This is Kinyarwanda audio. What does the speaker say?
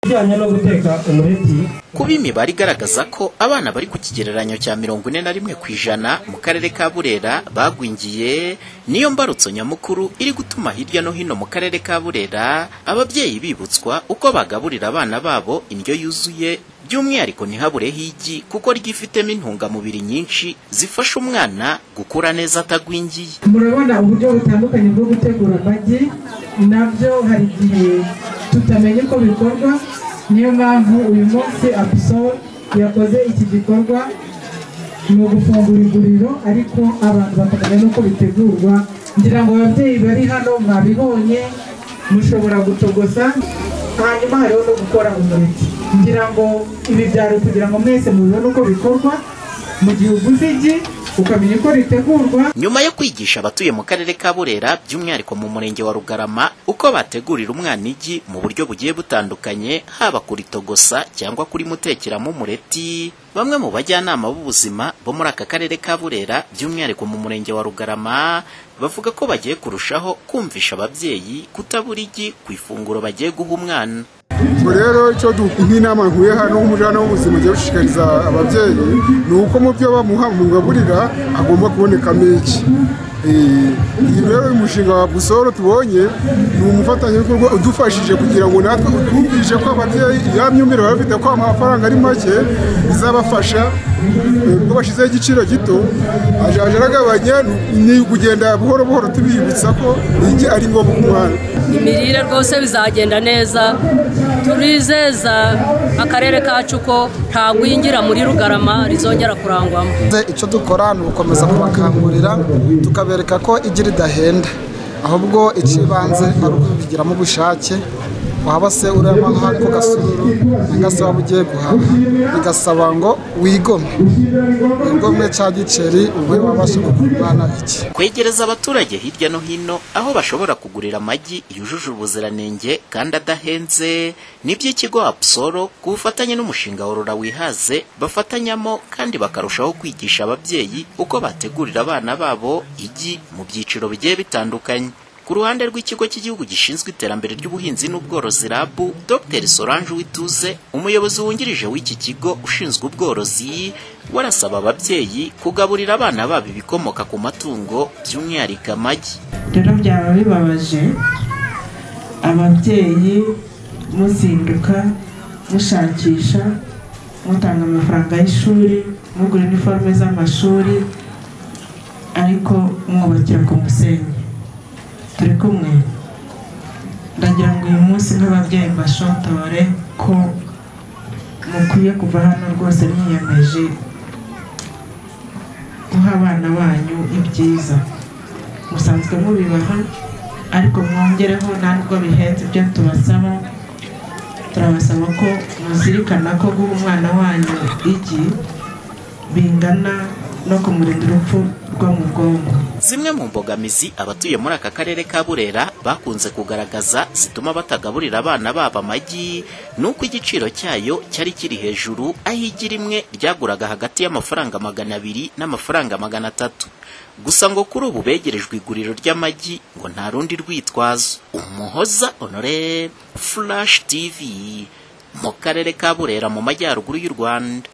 Bijyanye no guteka umureti, Kuba imibare igaragaza ko abana bari ku kigereranyo cya 41% mu karere ka Burera bagwingiye, niyo mbarutso nyamukuru iri gutuma hirya no hino mu karere ka Burera ababyeyi bibutswa uko bagaburira abana babo indyo yuzuye, by'umwihariko ntihabureho igi kuko ryifitemo intungamubiri nyinshi zifasha umwana gukura neza atagwingiye. Murabona uburyo butandukanye bwo gutegura amagi, nabyo hari igihe tutamenya uko bikorwa. Niyo mpamvu uyu munsi Apsol yakoze iki gikorwa, ni ugufungura iguriro ariko abantu bakamenya n'uko bitegurwa. Ngira ngo ababyeyi bari hano mwabibonye, mushobora gutogosa, hanyuma hariho no gukora umureti. Ngira ngo ibi byari kugira ngo mwese mubibone uko bikorwa, mu gihe uguze igi ukamenya uko ritegurwa. Nyuma yo kwigisha abatuye mu karere ka Burera by'umwihariko mu murenge wa Rugarama uko bategurira umwana igi mu buryo bugiye butandukanye, haba kuritogosa cyangwa kurimutekeramo umureti, bamwe mu bajyanama b'ubuzima bo muri aka karere ka Burera by'umwihariko mu murenge wa Rugarama bavuga ko bagiye kurushaho kumvisha ababyeyi kutabura igi ku ifunguro bagiye guha umwana. Ubwo rero icyo nk'inama nkuye hano nk'umujyanama w'ubuzima ugiye gushishikariza ababyeyi ni uko mu byo bamuha mugaburira agomba kubonekamo igi. Iyi rero uyu mushinga wa Busoro tubonye ni umufatanyabikorwa udufashije kugira ngo natwe utwumvishe ko ababyeyi ya myumvire baba bafite ko amafaranga ari make bizabafasha, ubwo bashyizeho igiciro gito ajaje aragabanya, ni kugenda buhoro buhoro tubibutsa ko igi ari ngombwa ku mwana. Imirire rwose bizagenda neza, turizeza akarere kacu ko nta gwingira muri Rugarama rizongera kurangwamo. Icyo dukora ni ugukomeza kubakangurira tukabereka ko igi ridahenda, ahubwo icy'ibanze ari ukubigiramo ubushake. Waba se urema nk'ako gasururu cyangwa se waba ugiye guhaha, bigasaba ngo wigomwe wigomwe cya giceri ube wabasha kugura umwana iki. Kwegereza abaturage hirya no hino aho bashobora kugurira amagi yujuje ubuziranenge kandi adahenze nibyo ikigo Apsoro ku bufatanye n'umushinga Worora Wihaze bafatanyamo, kandi bakarushaho kwigisha ababyeyi uko bategurira abana babo igi mu byiciro bigiye bitandukanye. Ku ruhande rw'ikigo cy'igihugu gishinzwe iterambere ry'ubuhinzi n'ubworozi RAB, Dr Solange Uwituze, umuyobozi wungirije w'iki kigo ushinzwe ubworozi, warasaba ababyeyi kugaburira abana babo ibikomoka ku matungo by'umwihariko amagi. Rero byaba bibabaje ababyeyi muzinduka mushakisha, mutanga amafaranga y'ishuri, mugura iniforume z'amashuri, ariko mwubakira ku musenyi. Turi kumwe, ndagira ngo uyu munsi nk'ababyeyi mbashotore ko mukwiye kuva hano rwose mwiyemeje guha abana banyu ibyiza musanzwe mubibaha, ariko mwongereho ntabwo bihenze ibyo tubasaba. Turabasaba ko muzirikana ko guha umwana wanyu igi bingana no kumurinda urupfu rwo mu bwonko. Zimwe mu mbogamizi abatuye muri aka karere ka Burera bakunze kugaragaza zituma batagaburira abana babo amagi ni uko igiciro cyayo cyari kiri hejuru, aho igi rimwe ryaguraga hagati y'amafaranga 200 n'amafaranga 300. Gusa ngo kuri ubu begerejwe iguriro ry'amagi ngo nta rundi rwitwazo. Umuhoza Honore, Flash TV, mu karere ka Burera mu majyaruguru y'u Rwanda.